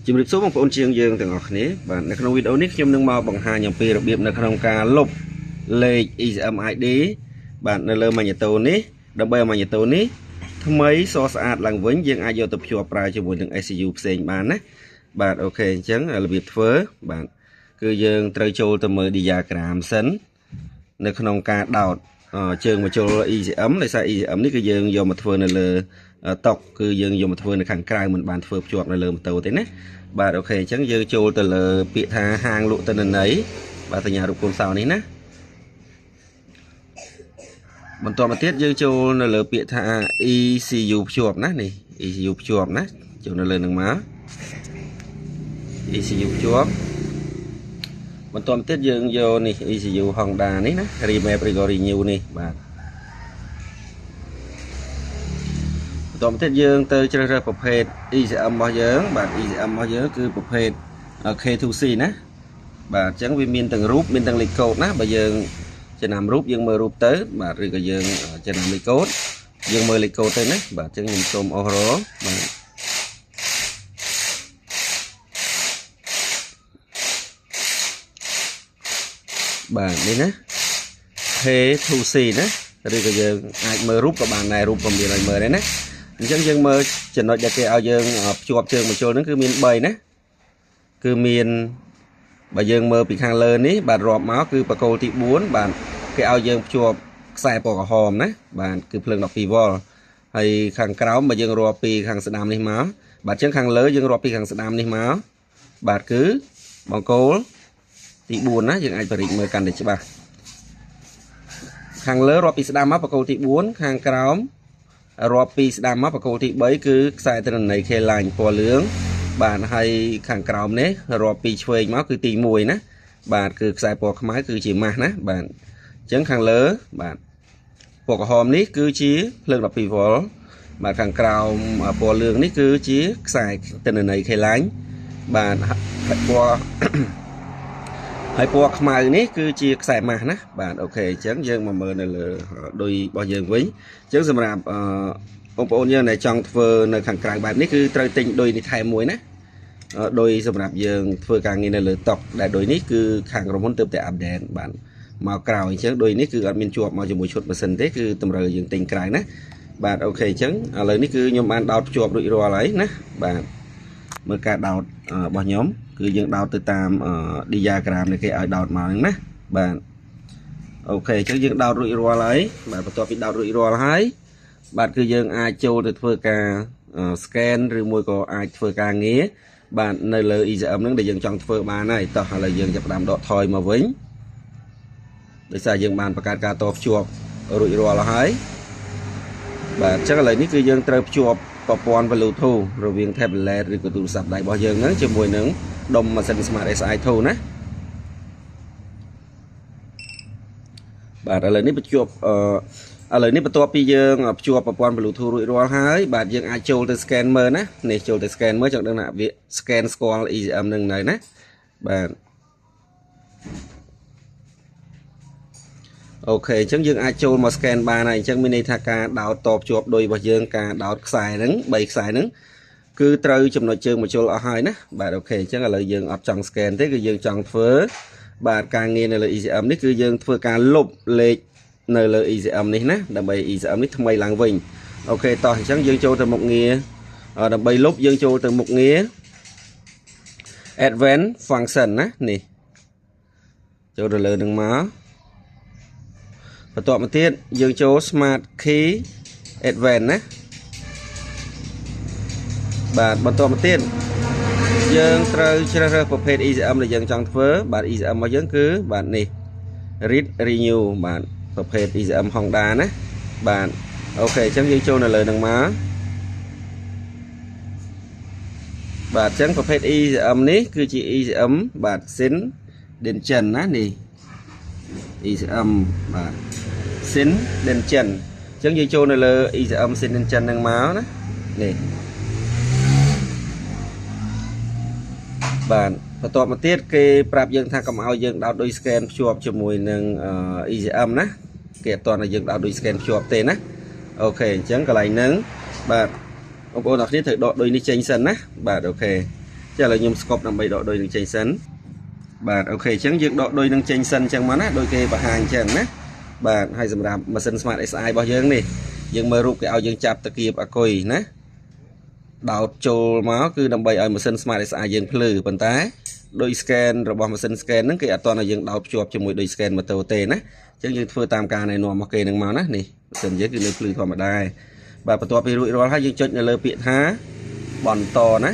ជំរាបសួរបងប្អូនជាងយើងទាំងអស់គ្នាបាទនៅក្នុងវីដេអូនេះខ្ញុំនឹងមកបង្ហាញអំពីរបៀបនៅក្នុងការលុបលេខ ECM ID បាទនៅលើម៉ាញ៉េតូនេះដើម្បីឲ្យម៉ាញ៉េតូនេះថ្មីសស្អាតឡើងវិញយើងអាចយកទៅភ្ជាប់ប្រើជាមួយនឹង SCU ផ្សេងបានណាបាទអូខេអញ្ចឹងរបៀបធ្វើបាទគឺយើងត្រូវចូលទៅមើល diagram សិននៅក្នុងការដោតជើងមកចូល ECM ដោយសារ ECM នេះគឺយើងយកមកធ្វើនៅលើតុកគឺយើងយកមកធ្វើនៅខាងក្រៅមិនបានធ្វើភ្ជាប់នៅលើម៉ូតូទេណាបាទអូខេអញ្ចឹងយើងចូលទៅលើពាក្យថាហាងលក់ទិន្នន័យបាទសញ្ញារូបកូនសោនេះណាបន្តមកទៀតយើងចូលនៅលើពាក្យថា ECU ភ្ជាប់ណានេះ ECU ភ្ជាប់ណាចូលនៅលើនឹងមក ECU ភ្ជាប់បន្តមកទៀតយើងយកនេះ ECU Honda នេះណា Remap ឬក៏ Renew នេះបាទបន្តមកទៀតយើងទៅជ្រើសរើសប្រភេទ ECM របស់យើងបាទ ECM របស់យើងគឺប្រភេទ K2C ណាបាទអញ្ចឹងវាមានទាំងរូបមានទាំងលេខកូដណាបើយើងចំណាំរូបយើងមើលរូបទៅបាទឬក៏យើងចំណាំលេខកូដយើងមើលលេខកូដទៅណាបាទអញ្ចឹងខ្ញុំសូមអូសរបាទបាទនេះណា K2C ណាឬក៏យើងអាចមើលរូបក៏បានដែររូបក៏មានឲ្យមើលដែរណាអញ្ចឹងយើងមើលចំណុចដែលគេឲ្យយើងភ្ជាប់ជើងបញ្ចូលហ្នឹងគឺមាន3ណាគឺមានបើយើងមើលពីខាងលើនេះបាទរាប់មកគឺបកគោលទី4បាទគេឲ្យយើងភ្ជាប់ខ្សែពណ៌ក្រហមណាបាទគឺភ្លើង12វ៉ុលហើយខាងក្រោមបើយើងរាប់ពីខាងស្ដាំនេះមកបាទអញ្ចឹងខាងលើយើងរាប់ពីខាងស្ដាំនេះមកបាទគឺបង្គោលទី4ណាយើងអាចបរិចមើលកាន់តែច្បាស់ខាងលើរាប់ពីស្ដាំមកបកគោលទី4ខាងក្រោមរាប់ពីស្ដាំមកបកគោលទី3គឺខ្សែទិន្នន័យ K line ពណ៌លឿងបាទហើយខាងក្រោមនេះរាប់ពីឆ្វេងមកគឺទី1ណាបាទគឺខ្សែពណ៌ខ្មៅគឺជាម៉ាស់ណាបាទអញ្ចឹងខាងលើបាទពណ៌ក្រហមនេះគឺជាភ្លើង12វ៉ុលបាទខាងក្រោមពណ៌លឿងនេះគឺជាខ្សែទិន្នន័យ K line បាទពណ៌ហើយពណ៌ខ្មៅនេះគឺជាខ្សែម៉ាស់ណាបាទអូខេអញ្ចឹងយើងមកមើលនៅលើឌុយរបស់យើងវិញអញ្ចឹងសម្រាប់បងប្អូនយើងដែលចង់ធ្វើនៅខាងក្រៅបែបនេះគឺត្រូវទិញឌុយនេះថែមមួយណាឌុយសម្រាប់យើងធ្វើការងារនៅលើតុដែលឌុយនេះគឺខាងក្រុមហ៊ុនទើបតែ update បាទមកក្រោយអញ្ចឹងឌុយនេះគឺអត់មានជាប់មកជាមួយឈុតម៉ាស៊ីនទេគឺតម្រូវយើងទិញក្រៅណាបាទអូខេអញ្ចឹងឥឡូវនេះគឺខ្ញុំបានដោតភ្ជាប់រួចរាល់ហើយណាបាទមើលការដោតរបស់ខ្ញុំគឺយើងដោតទៅតាម diagram នេះគេឲ្យដោតមកហ្នឹងណាបាទអូខេអញ្ចឹងយើងដោតរួចរាល់ហើយបាទបន្ទាប់ពីដោតរួចរាល់ហើយបាទគឺយើងអាចចូលទៅធ្វើការ scan ឬមួយក៏អាចធ្វើការងារបាទនៅលើ ECM ហ្នឹងដែលយើងចង់ធ្វើបានហើយតោះឥឡូវយើងចាប់ផ្ដើមដកថយមកវិញដោយសារយើងបានបង្កើតការតភ្ជាប់រួចរាល់ហើយបាទអញ្ចឹងឥឡូវនេះគឺយើងត្រូវភ្ជាប់ប្រព័ន្ធ Bluetooth រវាង tablet ឬក៏ទូរស័ព្ទដៃរបស់យើងហ្នឹងជាមួយនឹងដុំម៉ាស៊ីន Smart SI2 ណាបាទឥឡូវនេះភ្ជាប់ឥឡូវនេះបន្ទាប់ពីយើងភ្ជាប់ប្រព័ន្ធ Bluetooth រួចរាល់ហើយបាទយើងអាចចូលទៅ scan មើលណានេះចូលទៅ scan មើលចង់ដឹងថាវា scan ស្គាល់ ECM នឹងនៅណាបាទអូខេអញ្ចឹងយើងអាចចូលមក scan បានហើយអញ្ចឹងមានន័យថាការដោតតភ្ជាប់ឌុយរបស់យើងការដោតខ្សែហ្នឹង3ខ្សែហ្នឹងគឺត្រូវចំណុចជើងមកជុលអស់ហើយណាបាទអូខេអញ្ចឹងឥឡូវយើងអត់ចង់ scan ទេគឺយើងចង់ធ្វើបាទការងារនៅលើ ECM នេះគឺយើងធ្វើការលុបលេខនៅលើ ECM នេះណាដើម្បី ECM នេះថ្មីឡើងវិញអូខេតោះអញ្ចឹងយើងចូលទៅមុខងារដើម្បីលុបយើងចូលទៅមុខងារ Advanced Function ណានេះចូលទៅលើនឹងមកបន្ទាប់មកទៀតយើងចូល Smart Key Advanced ណាបាទបន្ទាប់មកទៀតយើងត្រូវជ្រើសរើសប្រភេទ ECM ដែលយើងចង់ធ្វើបាទ ECM របស់យើងគឺបាទនេះ Read Renew បាទប្រភេទ ECM Honda ណាបាទអូខេអញ្ចឹងយើងចូលនៅលើនឹងមកបាទអញ្ចឹងប្រភេទ ECM នេះគឺជា ECM បាទ Sin Denchen ណានេះ ECM បាទ Sin Denchen អញ្ចឹងយើងចូលនៅលើ ECM Sin Denchen នឹងមកណានេះបាទបន្ទាប់មកទៀតគេប្រាប់យើងថាកុំឲ្យយើងដោតដោយ scan ភ្ជាប់ជាមួយនឹង ECM ណាគេអត់ទាន់ឲ្យយើងដោតដោយ scan ភ្ជាប់ទេណាអូខេអញ្ចឹងកន្លែងហ្នឹងបាទបងប្អូនទាំងគ្នាត្រូវដកដូចនេះចេញសិនណាបាទអូខេ អ ចាឥឡូវខ្ញុំ stop ដើម្បីដកឌុយនឹងចេញសិនបាទ OK អញ្ចឹងយើងដកឌុយនឹងចេញសិនអញ្ចឹងមកណាដូចគេបង្ហាញអញ្ចឹងណាបាទហើយសម្រាប់ម៉ាស៊ីន Smart SI របស់យើងនេះយើងមើលរូបគេឲ្យយើងចាប់តាគៀបអាគុយណាដោតចូលមកគឺដើម្បីឲ្យម៉ាស៊ីន Smart SI យើងភ្លឺប៉ុន្តែឌុយ scan របស់ម៉ាស៊ីន scan ហ្នឹងគេអត់ទាន់ឲ្យយើងដោតភ្ជាប់ជាមួយឌុយ scan ម៉ូតូទេណាអញ្ចឹងយើងធ្វើតាមការណែនាំរបស់គេហ្នឹងមកណានេះម៉ាស៊ីនយើងគឺនៅភ្លឺធម្មតាបាទបន្ទាប់ពីរួចរាល់ហើយយើងចុចនៅលើពាក្យថាបន្តណា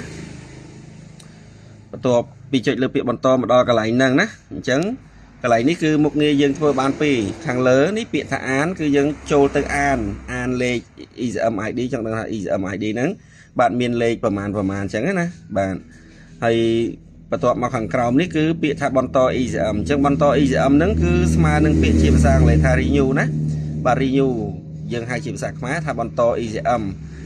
បន្ទាប់ពីចុចលើពាក្យបន្តមកដល់កន្លែងហ្នឹងណាអញ្ចឹងកន្លែងនេះគឺមុខងារយើងធ្វើបានពីរខាងលើនេះពាក្យថាអានគឺយើងចូលទៅអានអានលេខ ECM ID ចង់ដឹងថា ECM ID ហ្នឹងបាទមានលេខប្រមាណប្រមាណអញ្ចឹងណាបាទហើយបន្ទាប់មកខាងក្រោមនេះគឺពាក្យថាបន្ត ECM អញ្ចឹងបន្ត ECM ហ្នឹងគឺស្មើនឹងពាក្យជាភាសាអង់គ្លេសថា renew ណាបាទ renew យើងហៅជាភាសាខ្មែរថាបន្ត ECM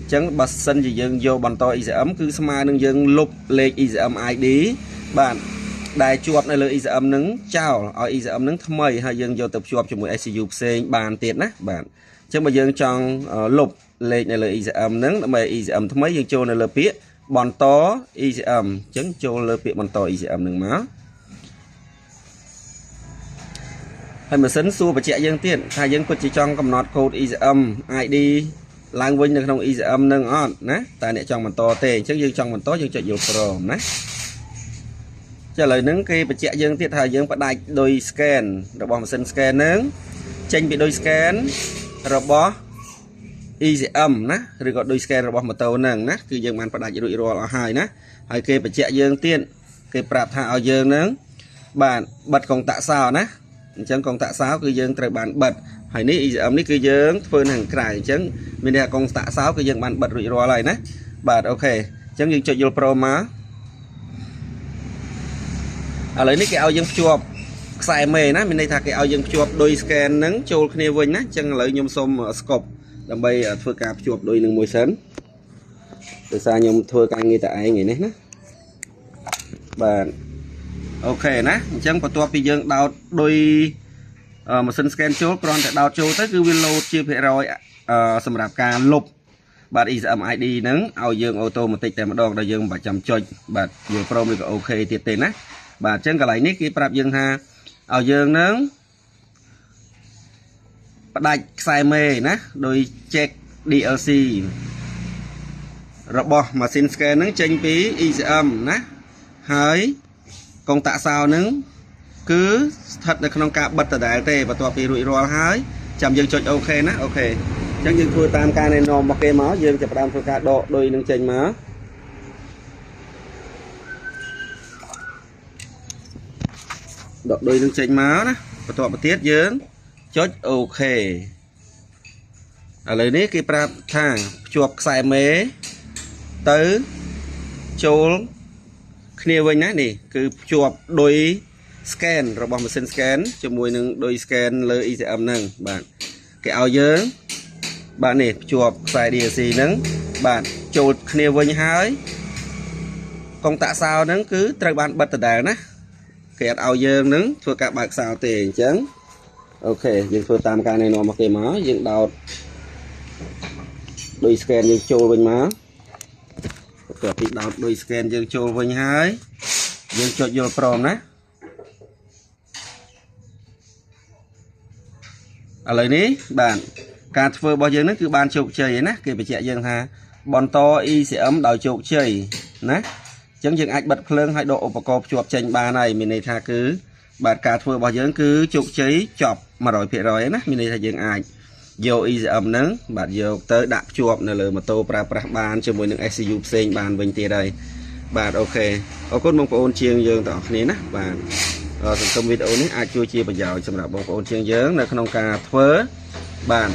អញ្ចឹងបើសិនជាយើងយកបន្ត ECM គឺស្មើនឹងយើងលុបលេខ ECM ID បាទដែលជាប់នៅលើ ECM ហ្នឹងចោលឲ្យ ECM ហ្នឹងថ្មីហើយយើងយកទៅភ្ជាប់ជាមួយ SCU ផ្សេងបានទៀតណាបាទអញ្ចឹងបើយើងចង់លុបលេខនៅលើ ECM ហ្នឹងដើម្បី ECM ថ្មីយើងចូលនៅលើពាក្យបន្ត ECM អញ្ចឹងចូលលើពាក្យបន្ត ECM ហ្នឹងមកហើយម៉ាស៊ីនសួរបញ្ជាក់យើងទៀតថាយើងពិតជាចង់កំណត់កូដ ECM ID ឡើងវិញនៅក្នុង ECM នឹងអត់ណាតែអ្នកចង់បន្តទេអញ្ចឹងយើងចង់បន្តយើងចុចយល់ព្រមណាចាឥឡូវហ្នឹងគេបញ្ជាក់យើងទៀតថាយើងផ្ដាច់ឌុយ scan របស់ម៉ាស៊ីន scan ហ្នឹងចេញពីឌុយ scan របស់ ECM ណាឬក៏ឌុយ scan របស់ម៉ូតូហ្នឹងណាគឺយើងបានផ្ដាច់រួចរាល់អស់ហើយណាហើយគេបញ្ជាក់យើងទៀតគេប្រាប់ថាឲ្យយើងហ្នឹងបាទបិទកុងតាក់សោណាអញ្ចឹងកុងតាក់សោគឺយើងត្រូវបានបិទហើយនេះ ECM នេះគឺយើងធ្វើនៅខាងក្រៅអញ្ចឹងមានន័យថាកុងតាក់សោគឺយើងបានបិទរួចរាល់ហើយណាបាទ OK អញ្ចឹងយើងចុចយល់ព្រមមកឥឡូវនេះគេឲ្យយើងភ្ជាប់ខ្សែមេណាមានន័យថាគេឲ្យយើងភ្ជាប់ឌុយ scan ហ្នឹងចូលគ្នាវិញណាអញ្ចឹងឥឡូវខ្ញុំសូម stop ដើម្បីធ្វើការភ្ជាប់ឌុយនឹងមួយសិនដោយសារខ្ញុំធ្វើការងារតែឯងឯនេះណាបាទ OK ណាអញ្ចឹងបន្ទាប់ពីយើងដោតឌុយម៉ាស៊ីន scan ចូលគ្រាន់តែដោតចូលទៅគឺវាលោតជាភាគរយសម្រាប់ការលុបបាទ ECM ID ហ្នឹងឲ្យយើង automatic តែម្ដងដល់យើងមិនបាច់ចាំចុចបាទយល់ព្រមឬក៏ OK ទៀតទេណាបាទអញ្ចឹងកន្លែងនេះគេប្រាប់យើងថាឲ្យយើងនឹងផ្ដាច់ខ្សែមេណាដោយ jack DLC របស់ម៉ាស៊ីន scan ហ្នឹងចេញពី ECM ណាហើយកុងតាក់សោហ្នឹងគឺស្ថិតនៅក្នុងការបិទដដែលទេបន្ទាប់ពីរួចរាល់ហើយចាំយើងចុច OK ណា OK អញ្ចឹងយើងធ្វើតាមការណែនាំរបស់គេមកយើងចាប់ផ្ដើមធ្វើការដកឌុយនឹងចេញមកដកឌុយនឹងចេញមកណាបន្ទាប់មកទៀតយើងចុច OK ឥឡូវនេះគេប្រាប់ថាភ្ជាប់ខ្សែមេទៅចូលគ្នាវិញណានេះគឺភ្ជាប់ឌុយ scan របស់ម៉ាស៊ីន scan ជាមួយនឹងឌុយ scan លើ ECM ហ្នឹងបាទគេឲ្យយើងបាទនេះភ្ជាប់ខ្សែ DLC ហ្នឹងបាទចូលគ្នាវិញហើយកុងតាក់សោហ្នឹងគឺត្រូវបានបិទដដែលណាគេអត់ឲ្យយើងហ្នឹងធ្វើការបើកសោទេអញ្ចឹង OK យើងធ្វើតាមការណែនាំរបស់គេមកយើងដោតឌុយ scan យើងចូលវិញមកបន្ទាប់ពីដោតឌុយ scan យើងចូលវិញហើយយើងចុចយល់ព្រមណាឥឡូវនេះបាទការធ្វើរបស់យើងហ្នឹងគឺបានជោគជ័យហើយណាគេបញ្ជាក់យើងថាបន្ត ECM ដោយជោគជ័យណាអញ្ចឹងយើងអាចបិទភ្លើងហើយដកឧបករណ៍ភ្ជាប់ចេញបានហើយមានន័យថាគឺបាទការធ្វើរបស់យើងគឺជោគជ័យចប់ 100% ហើយណាមានន័យថាយើងអាចយក ECM ហ្នឹងបាទយកទៅដាក់ភ្ជាប់នៅលើម៉ូតូប្រើប្រាស់បានជាមួយនឹង SCU ផ្សេងបានវិញទៀតហើយបាទ OK អរគុណបងប្អូនជាងយើងទាំងអស់គ្នាណាបាទសង្គមវីដេអូនេះអាចជួយជាប្រយោជន៍សម្រាប់បងប្អូនជាងយើងនៅក្នុងការធ្វើបាទ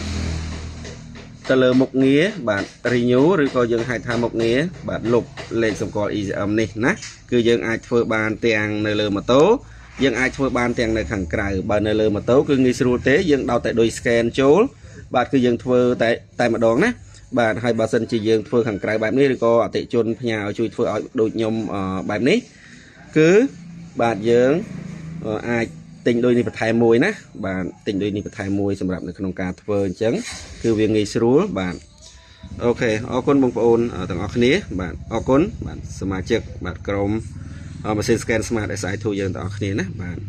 ទៅលើមុខងារបាទ renew ឬក៏យើងហៅថាមុខងារបាទលុបលេខសម្គាល់ ECM នេះណាគឺយើងអាចធ្វើបានទាំងនៅលើម៉ូតូយើងអាចធ្វើបានទាំងនៅខាងក្រៅបើនៅលើម៉ូតូគឺងាយស្រួលទេយើងដោតតែដូច scan ចូលបាទគឺយើងធ្វើតែម្ដងណាបាទហើយបើសិនជាយើងធ្វើខាងក្រៅបែបនេះឬក៏អតិជនផ្ញើឲ្យជួយធ្វើឲ្យដូចខ្ញុំបែបនេះគឺបាទយើងអាចទិញដូចនេះបន្ថែមមួយណាបាទទិញដូចនេះបន្ថែមមួយសម្រាប់នៅក្នុងការធ្វើអញ្ចឹងគឺវាងាយស្រួលបាទ OK អរគុណបងប្អូនទាំងអស់គ្នាបាទអរគុណបាទសមាជិកបាទក្រុមម៉ាស៊ីន Scan Smart SI2 យើងទាំងអស់គ្នាណាបាទ។